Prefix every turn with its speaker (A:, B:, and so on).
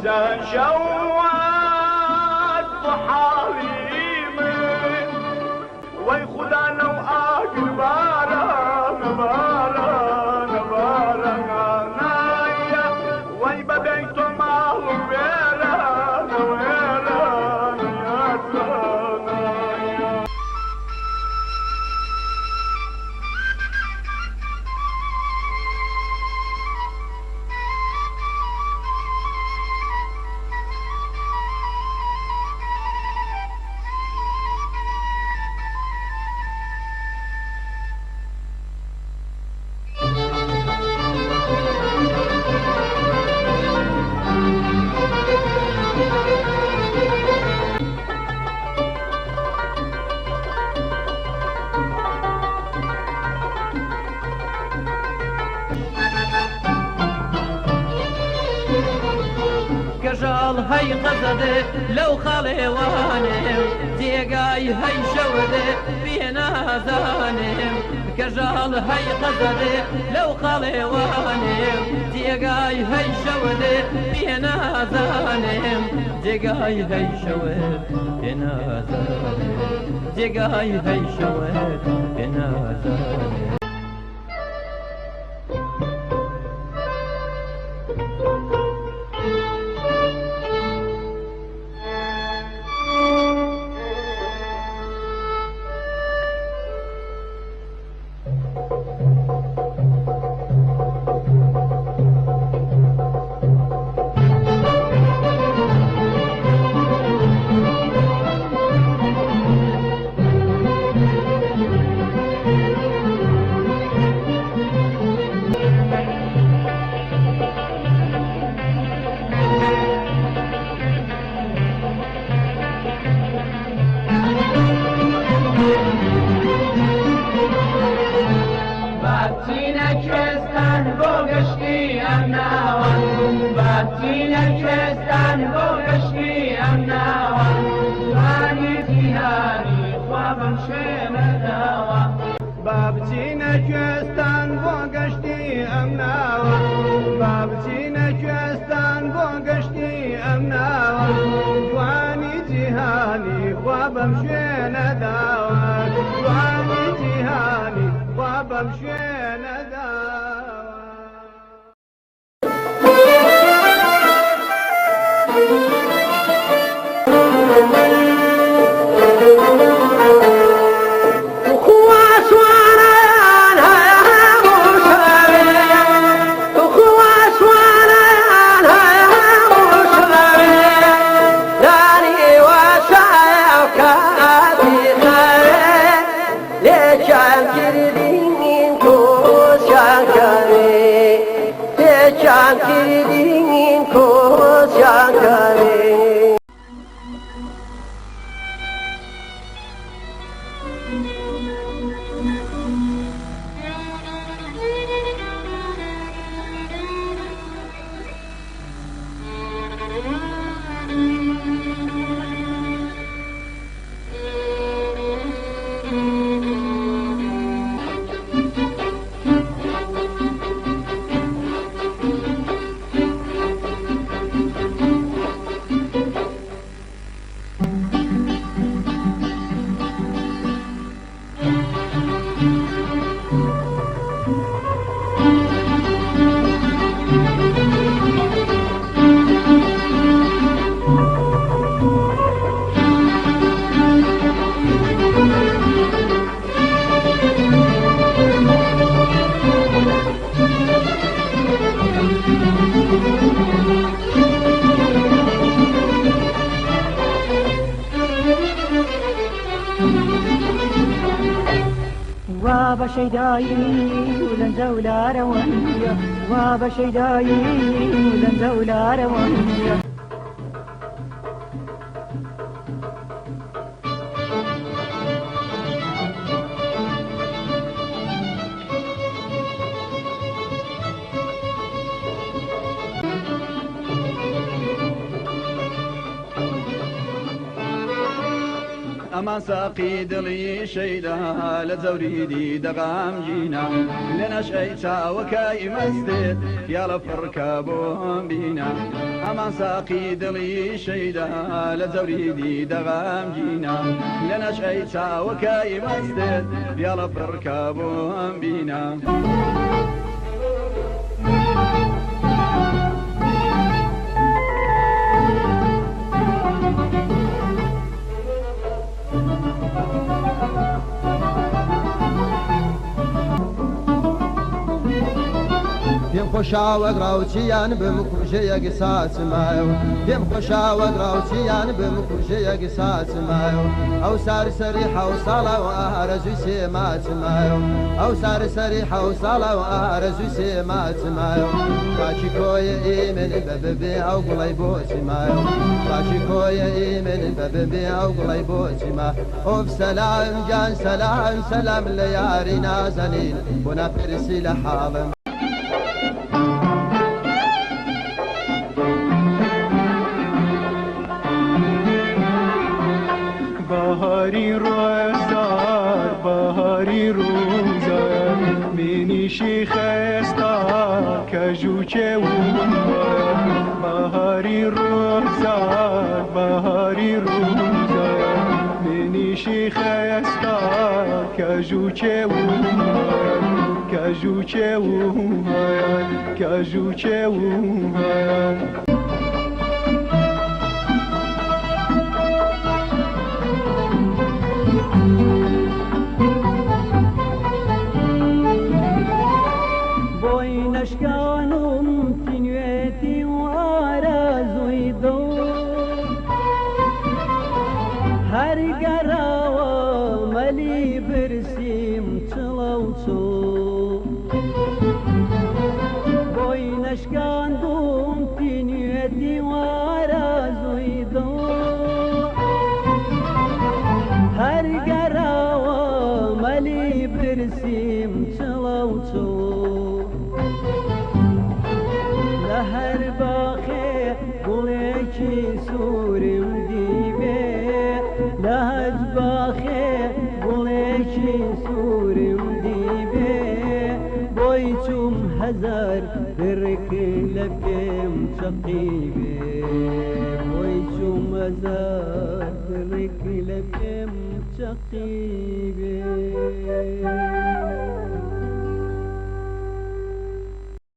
A: زەشەوات بۆ حاڵی من وەی خودا لەو ئاگر بارانە بارانە بارانە وەی بەبێی تۆ ماڵم وێرانە وێرانە یارانە.
B: کەژاڵ هەی قەزەدێ لەو خاڵێوانێ جێگای هەی شەوەدێ پێنازانێ کەژاڵ هەی قەزەدێ لەو خاڵێوانێ جێگای هەی شەوەدێ پێنازانێ جێگای هەی شەوەد پێنازانێ جێگای هەی شەوەد پێنازانێ.
A: باتینە کوێستان بۆ گەشتی ئەم ناوە، باتینە کوێستان بۆ گەشتی ئەم ناوە، جوانی جیهانی خوا بەم شوێنە داوە. با بچینە کوێستان بۆ گەشتی ئەم ناوە، با بچینە کوێستان بۆ گەشتی ئەم ناوە، جوانی جیهانی خوا بەم شوێنە داوە، جوانی جیهانی خوا بەم شوێنە داوە.
B: وا بە شەیدایی و لەنجە و لارەوەنیە، وا بە شەیدایی و لەنجە و لارەوەنیە.
A: ئەمان ساقی دڵی شەیدا لە زەوری دیدە غەمگینە، لە نەشئەی چاوەکەی مەستێت پیاڵە پڕکە بۆم بینە. ئەمان ساقی دڵی شەیدا لە جەوری دیدە غەمگینە لە نەشئەی چاوەکەی مەستت پیاڵە پڕکە بۆم بینە.
C: پێم خۆشە وەک ڕاوچیان بمکوژەیەک ساچمایەوە، پێم خۆشە وەک ڕاوچیان بمکوژەیەک ساچمایەوە، ئەو سار سەری حەوساڵە و ئارەزووی سێ ماچمایەوە، ئەو سار سەری حەوساڵە و ئارەزووی سێ ماچمایەوە، خاکی کۆیە ئیمن بە ببێ ئەو گوڵەی بۆچیمایەوە، خاکی کۆیە ئیمن بە ببێ ئەو گوڵەی بۆچیما. ئۆف سەلام گیان سەلام سەلام لە یاری نازەنین بۆ ناپرسی لە حاڵم.
D: بەهاری ڕۆزار بەهاری ڕوزار منیشی خێستا کە ژووچێ بەهاری ڕۆزار بەهاری ڕوزار منیشی خێستا کە ژووچێ کە ژووچێ کە ژووچێ.
B: بۆی نەشکانم تینوێتی و ئارەزووی دڵ هەر گەڕاوە مەلی برسیم چڵە و چڵ بۆی نەشکاندوم تینوێتی و ئارەزووی دڵ هەر گەڕاوە مەلی برسیم چڵە و چڵ لە هەر باخێ گوڵێکی سوورم دیبێ لە هەج باخێ گوڵێکی سوورم دیبێ بۆی چوم هەزار درک لە پێم چەقیبێ بۆی چوم هەزار درک لە پێم چەقیبێ.